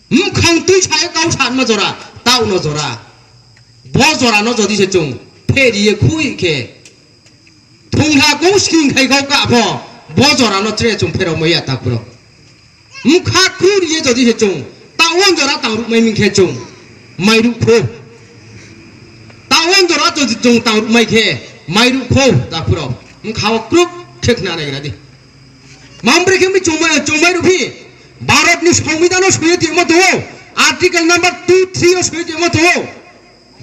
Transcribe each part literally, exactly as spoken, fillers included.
Mukhang twi sayo kau sanma jora, tauno jora. Bo jorano jodi se chwng pheriye khui khe, thungha kung sking khai kau ka pho, bo jorano tre chwng pherok maya ta phuro. Mkha khur ye jodi se chwng, ta wan jora tang ruk mai ming khe chwng, mai ruk kho. Ta wan jora jodi chwng tang ruk mai khe, mai ruk kho, ta phuro. Mkha o kruk khe khna nai gra di. Mambre khe mi chwng mai, chwng mai ruk phi. Bharat ni Songbidan o soi timo to. Article number two three o soi timo to.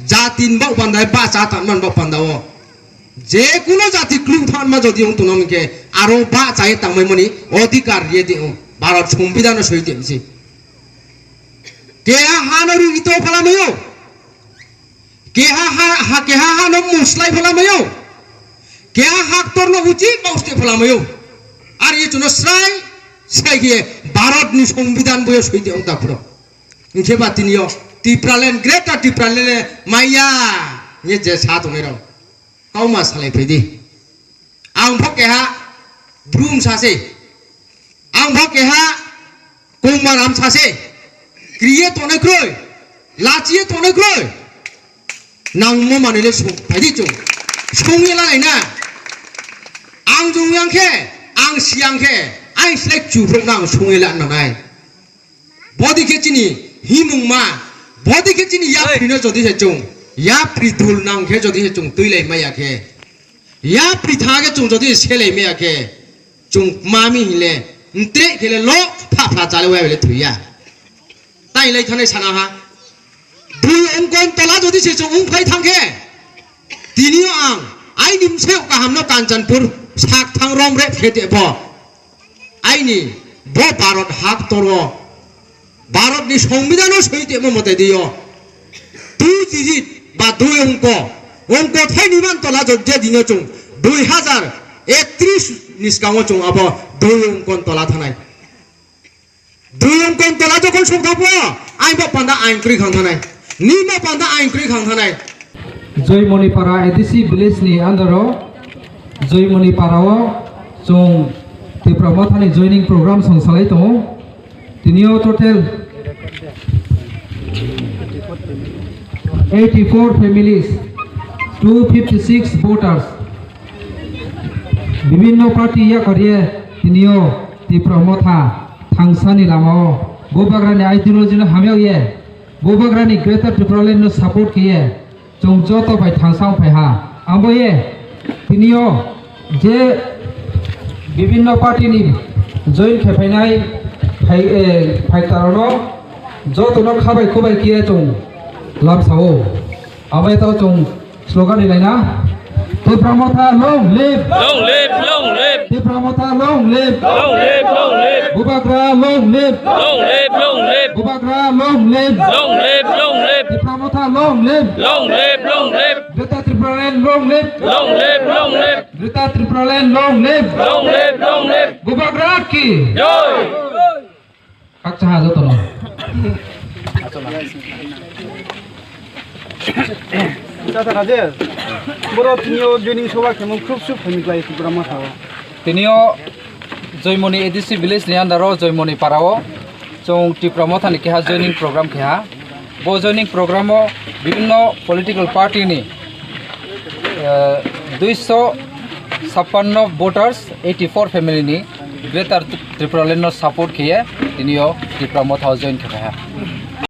Jati ni bak panda, ba cha tan man bak panda o. Je kuno jati klung than ma jodi wng tongna hwnkhe aro ba chai tangmani odhikar ye de wng. Bharat Songbidan o soi de msi. Keha hano ri ito phala mayo. Keha ha, ha, keha hano muslai phala mayo. Keha haktor no uchi bauste phala mayo. Ar ye chuno srai, srai ye Bharat ni Songbidan boyo soi de wng ta phuro. Hwnkhe ba tini o Tipraland, Greater Tipraland le maya ye je sa tongnai rok. Kauma salai phai di. Ang bo keha brum sa se. Ang bo keha kongmaram sa se. Kriye tongnai kroi. Lachiye tongnai kroi. Nangmo manwi le sung phai di chwng. Sungwi la nai na. Ang jung yang khe, ang siang khe, ang slek chuprok nang sungwi la nanai. Bodi khe chini himung ma, bodi khe chini yapri no jodi se chwng, yapri dul nang khe jodi se chwng twi lai maya khe, yapri tha khe chwng jodi se lai maya khe, chwng mami hinle, ntre khe le lo pha pha chale wai le thuya. Tai lai thanai sana ha. Dui ongkon tola jodi se chwng ung phai thang khe, tini o ang aini mseo kaham no Kanchanpur sak thang rom rep khe de bo. Aini bo Bharat hak toro, Bharat ni Songbidan o soi temo mote dio. Two digit ba dui ongko, ongko thai ni man tola jot je dino chung dui hazar ektris ni skango chung abo dui ongkon tola thanai. Dui ongkon tola jokon suk thangpo, ai bo panda ain kri khang thanai. Ni bo panda ain kri khang thanai. Joymoni Para A D C village ni under o Joymoni Para o chwng Tipra Motha ni joining program song salai tongo. Tini o total eighty four families, two fifty six voters, bibinno party yakarye tini o Tipra Motha thangsani lama o Bubagrani ideology no hamya ye Bubagrani Greater Tipraland no support khe ye chwng joto bai thangsang phai ha. Abo ye tini o je bibinno party ni join khe phainai phai, eh, phai tarano joto no khabai khubai khe chwng lamsa o. Abo ye to chwng slogan ri laina. Tipra Motha long live! Long live, long live! Tipra Motha long live! Long live, long live! Bubagra long live! Long live, long live! Bubagra long live! Long live, long live! Tipra Motha long live! Long live, long live! Greater Tipraland long live! Long live, long live! Greater Tipraland long live! Long live, long live! Bubagra ki! Joy! Hakcha ha jotono. Chata kaje. Boro tini o joining soba khemo khub suk khami klai Tipra Motha o. Tini o Joymoni A D C village ni under o Joymoni Para o chwng Tipra Motha ni keha joining program khe ha. Bo joining program o bibinno political party ni, eh, duiso sappanno voters, eighty four family ni Greater Tipraland no support khe ye tini o Tipra Motha o join khe ha.